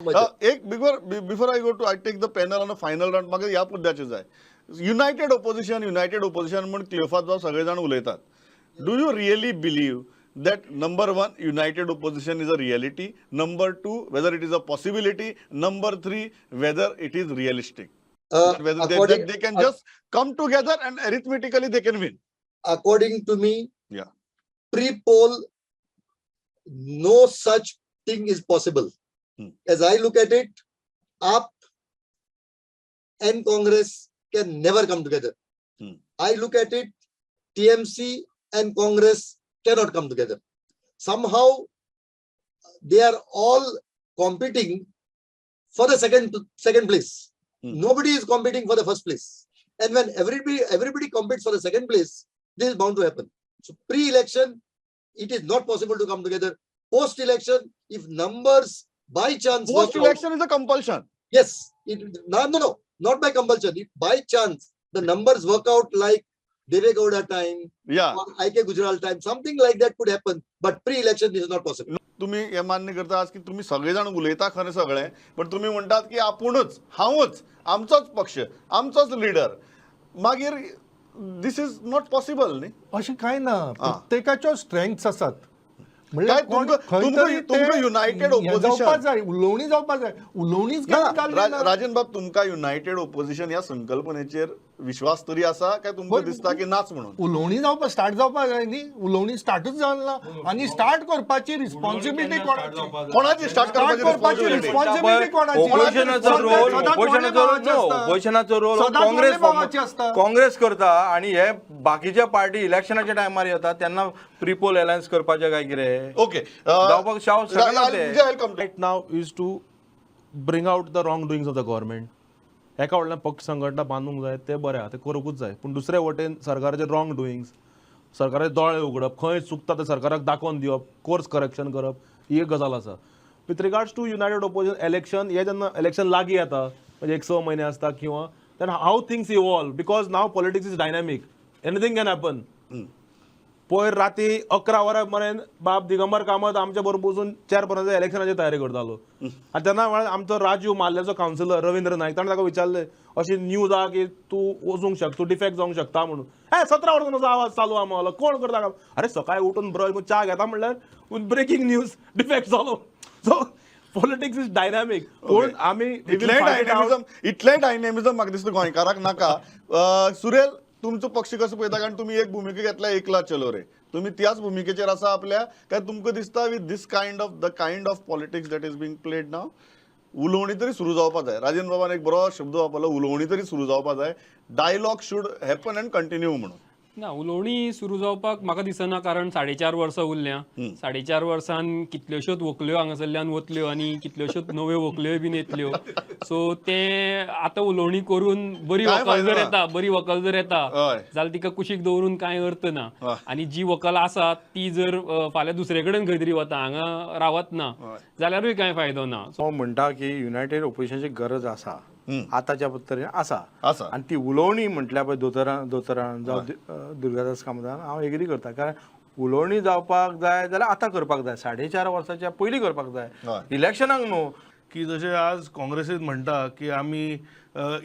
एक before I go to I take the panel on a final round, म्हाका ह्या मुद्द्याचेर जाय. युनायटेड ओपोजिशन, युनायटेड ओपोजिशन म्हूण क्लियोफात बाब सगळे जाण उलयतात. Do you really believe that, number one, united opposition is a reality, number two, whether it is a possibility, number three, whether it is realistic, whether they can just come together and arithmetically they can win? According to me, pre-poll, no such thing is possible. As I look at it, AAP and Congress can never come together. I look at it, TMC and Congress cannot come together. Somehow, they are all competing for the second place. Nobody is competing for the first place. And when everybody competes for the second place, this is bound to happen. So pre-election, it is not possible to come together. Post-election, if numbers by chance work out- Post-election is a compulsion. Yes, no, not by compulsion. If by chance the numbers work out like Deve Gowda time or I.K. Gujral time, something like that could happen. But pre-election, this is not possible. तुम्ही हे मान्य करता आज की तुम्ही सगळे जाण उलयता खरें सगळें, पण तुम्ही म्हणटात की आपूणच, हांवूच, आमचोच पक्ष, आमचोच लिडर, मागीर this is not possible न्ही? अशें कांय ना. प्रत्येकाच्यो स्ट्रेंथ्स आसात. म्हणल्यार काय खंय तरी तुमकां ते united हें opposition- जावपा जाय, उलोवणी जावपा जाय, उलोवणीच ना. केन्ना जाली ना. राजन बाब, तुमकां युनायटेड ओपोजिशन ह्या संकल्पनेचेर विश्वास तरी आसा काय तुमकां दिसता की नाच म्हणून? उलोवणी जावपा, स्टार्ट जावपा जाय न्ही. उलोवणी स्टार्टूच जावंक ना आनी स्टार्ट करपाची रिस्पॉन्सिबिलिटी कोणाची? कोणाची स्टार्ट स्टार्ट करपाची करपाची responsibility? Responsibility कोणाची? ओपोजिशनाचो रोल सदांच ओपोजिशनाचो व्हडले नो, ओपोजिशनाचो रोल सदांच काँग्रेस व्हडले भावाची आसता. काँग्रेस करता आणि हे बाकीच्या पार्टी इलेक्शनाच्या टायमार येता तेन्ना प्रिपोल अलायन्स करपाचें काय कितें ओके. जावपाक शकना ते. Come. Right now is to bring out the wrongdoings of the government. एका व्हडल्यान पक्ष संघटना बांदूंक जाय, तें बरें आहा, तें करूंकूच जाय, पूण दुसरे वटेन सरकाराचे रॉंग डुईंग्स, सरकाराचे दोळे उगडप, खंय चुकता तें सरकाराक दाखोवन दिवप, कोर्स करेक्शन करप, ही एक गजाल आसा. With regards to united opposition, election हे जेन्ना इलेक्शन लागीं येता, म्हणजे एक 6 म्हयने आसता किंवा, then how things evolve, because now politics is dynamic, anything can happen. पयर राती 11 वरां मेरेन बाब दिगंबर कामत आमच्या बरोबर बसून चेअरपर्सनाच्या इलेक्शनाची तयारी करतालो आनी तेन्ना वेळार आमचो राजीव मार्ल्याचो कावन्सिलर रवींद्र नायक, ताणें ताका विचारलें, अशी न्यूज आहा की तूं वचूंक शकता, तूं डिफेक्ट जावंक शकता म्हणून. हे 17 वर्सां तुजो आवाज चालू आहा म्हणलो, कोण करता काम? अरे, सकाळी उठून ब्रश च्या घेता म्हणल्यार ब्रेकींग न्यूज, डिफेक्ट जालो. So politics is dynamic. पूण आमी इतलें डायनॅमिझम, इतलें डायनॅमिझम म्हाका दिसता गोंयकाराक नाका. सुरेल, तुमचो पक्ष कसो पळयता? कारण तुमी एक भुमिका घेतल्या, एकला चलो रे. तुमी त्याच भुमिकेचेर आसा आपल्या, काय तुमकां दिसता with this kind of the kind of politics that is being played now, उलोवणी तरी सुरू जावपा जाय? राजेंद्र बाबान एक बरो शब्द वापरलो, उलोवणी तरी सुरू जावपा जाय, dialogue should happen and continue म्हणून. ना, उलोवणी सुरू जावपाक म्हाका दिसना, कारण 4.5 वर्सां उरल्या. 4.5 वर्सान कितल्योश्योच व्हंकल्यो हांगासरल्यान वतल्यो आनी कितल्योश्योच नव्यो व्हंकल्योय बीन येतल्यो. सो ते आतां उलोवणी करून बरी काय व्हंकल फायदो जर ना. येता, बरी व्हंकल जर येता जाल्यार तिका कुशीक दवरून कांय अर्थ ना. आनी जी व्हंकल आसा ती जर फाल्यां दुसरे कडेन खंय तरी वता, हांगा रावत ना, जाल्यारूय कांय फायदो ना. हांव म्हणटा की युनायटेड ओपोजिशनाची गरज आसा, आतांच्या तरेन आसा. आसा. आनी ती उलोवणी म्हटल्या पळय दोतोरान जावं दुर्गादास कामतान, हांव एग्री करता, कारण उलोवणी जावपाक जाय जाल्यार आतां करपाक जाय, 4.5 वर्साच्या पयलीं करपाक जाय, इलेक्शनाक न्हू. की जशें आज काँग्रेसीत म्हणटा की आमी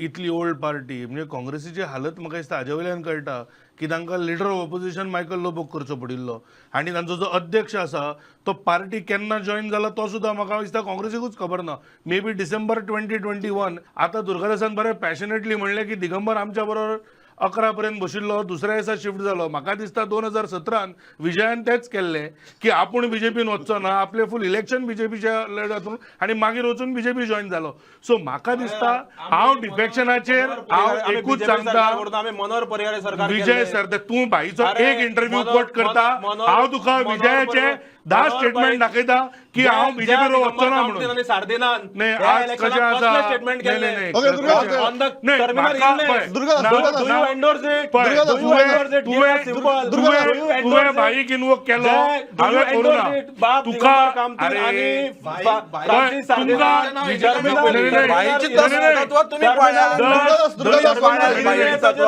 इतली ओल्ड पार्टी, म्हणजे काँग्रेसीची हालत म्हाका दिसता हाजे वयल्यान कळटा की तांकां लिडर ऑफ ऑपोजिशन मायकल लोबोक करचो पडिल्लो आनी तांचो जो अध्यक्ष आसा तो पार्टी केन्ना जॉयन जाला तो सुद्दां म्हाका दिसता काँग्रेसीकूच खबर ना, may be December 2021. आतां दुर्गादासान बरें पॅशनेटली म्हणलें की दिगंबर आमच्या बरोबर 11 पर्यंत बशिल्लो, दुसऱ्या दिसा शिफ्ट जालो. म्हाका दिसता 2017न विजयान तेंच केल्लें की आपूण बीजेपीन वचचो ना, आपलें फूल इलेक्शन बीजेपीच्या हातून आनी मागीर वचून बीजेपी जॉयन जालो. सो म्हाका दिसता हांव डिफेक्शनाचेर हांव एकूच सांगता. आमी मनोहर पर्रीकार सरकार विजय केल्लें. सर, तूं भाईचो अरे, एक इंटरव्यू मनोहर- कोट करता. हांव तुका मनोहर विजयाचे 10 मनोहर स्टेटमेंट दाखयता की हांव बीजेपी वचचो ना म्हणून. आनी सार्दिनान नाही, ह्या आज इलेक्शनाक कशें आसा? कसलें स्टेटमेंट नाही, केल्लें? नाही, Okay, Durga, On the नाही, terminal म्हाका illness. पळय, दुर्गा, नाव- दुर्गा, Do you नाव- endorse it? पळय, Do you endorse it? Give us simple. Do you endorse तुवें it? भाईक इन्वोक केलो, do you हांवें करूं endorse ना. it? बाब तुका दिगंबर कामतीन अरे, आणि पळय, फ्रान्सिस तुमकां सार्दिनान विजय- terminal- नाही, नाही, भाईची नाही, नाही, नाही. तत्व तुम्ही पाळा. दुर्गादास, दुर्गादास, भाईची तत्व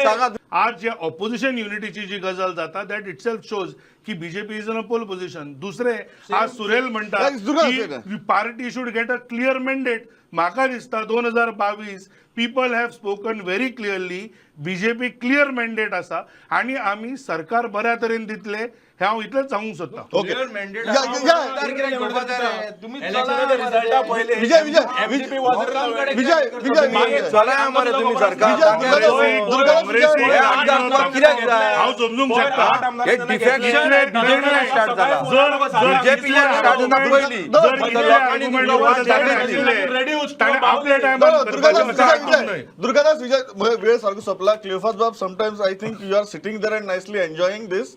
सांगा. आज जे ऑपोजिशन युनिटीची जी गजाल जाता, that itself shows की BJP is in a pole position. दुसरें, आज सुरेल म्हणटा दुर्गा की party should get a clear mandate. म्हाका दिसता 2022 people have spoken very clearly. BJP clear mandate आसा आणि आमी सरकार बऱ्या तरेन दितले हें हांव इतलेंच सांगूंक सोदतां. ओके. Clear mandate या- आहा, या- आमदार कित्याक घेवपाक जाय रे? तुम्ही इलेक्शनाच्या रिझल्टा पयलीं Vijay, Vijay, MGP was Vijay, Vijay, Vijay, मागीर चला मरे तुम्ही सरकार. विजय, दुर्गादास, दुर्गादास, विजय. हे आमदार तुका कित्याक जाय? हांव समजूंक शकता. हे डिफेक्शन बीजेपीन स्टार्ट जाला. जर बीजेपीन स्टार्ट जाता पयलीं. जर आतां इतले लोकांनी argument तुमकां वाट ताणें दाखयली. आशिल्ले, ताणें आपल्या No, no, टायमार दुर्गादास, करपाचें विजय, अशें विजय, न्हय. दुर्गादास, विजय, वेळ सारको सोंपला. क्लियोफास बाब, sometimes I think you are sitting there and nicely enjoying this.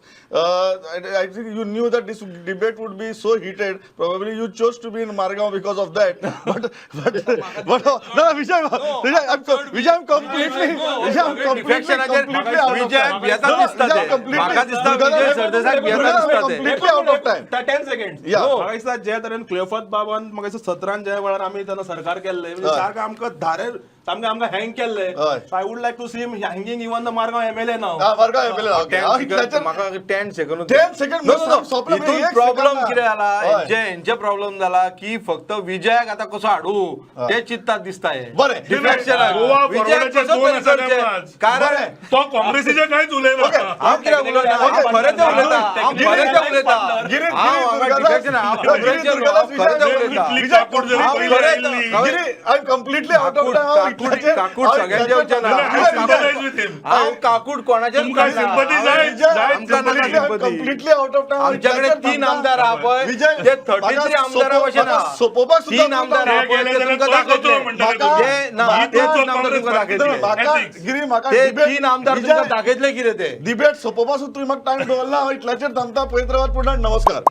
I think you knew that this debate would be so heated. Probably you chose to be in Margao because of that. But no, Vijay, Vijay, Vijay, I'm completely, Vijay, I'm completely, डिफेक्शनाचेर completely out of विजयाक time. भियेता No, no, दिसता Vijay, ते. I'm completely- म्हाका दिसता Durgadas, Vijay सरदेसाक भियेता Durgadas, I'm दिसता ते. completely out of time. 10 second. Yeah. म्हाका दिसता जे तरेन क्लियोफात बाबान म्हाका दिसता 17 ज्या वेळार आमी तेन्ना सरकार केल्लें, म्हणजे हय. सारकें आमकां धारेर सामकें आमकां हँग केल्लें. हय. I would like to see him hanging even the Margao MLA now. हा, मारगांव MLA, okay. 10 हांव second, इतल्याचेर- म्हाका 10 सेकंड. 10 second, सोंपलें, हितून एक प्रॉब्लेम second कितें जाला, हय. हेंचे प्रॉब्लेम जाला की फक्त विजयाक आतां कसो हाडू ते चिंततात दिसता हे. बरें. डिफेक्शन गोवा विजयाक फॉरवर्डाचे कसो दोन तरी आसा काय करचें. आज? कारण बरें. तो काँग्रेसीचे कांयच उलयना. हांव कित्याक उलयना? हांव खरें तें उलयता, हांव खरें तें उलयता. गिरी, हांव हांगा दुर्गादास, डिफेक्शन, हांव गिरी, खरें दुर्गादास, तें विजय, उलयता. इतली काकूट जरी हांव पयली खरें आयिल्ली. Giri, I'm completely out of काकूट, time. हांव काकूट, काकूट सगळ्यांच्या वचना. I sympathize with him. हांव काकूट कोणाचेर तुमकां sympathy जाय, जाय आमकां नाका sympathy. sympathy. Completely out of time. आमच्याकडे 3 आमदार आहा पळय, विजय, ते 33 आमदारा भशेन आहा. सोपोवपाक सुद्दां 3 आमदार आहा ते पळय, गेले ते जाल्यार तुमकां तो दाखयतले. करतलो म्हणटा म्हाका- ते ना, ही ते तुमचो 3 आमदार काँग्रेस तुमकां दाखयतले. म्हाका Ethics. गिरी, म्हाका ते debate- 3 आमदार विजय, तुमकां दाखयतले कितें ते. डिबेट सोपोवपाक सुद्दां तुवें म्हाका टायम दवरला. हांव इतल्याचेर थांबता. पळयत रावात पुढे. नमस्कार.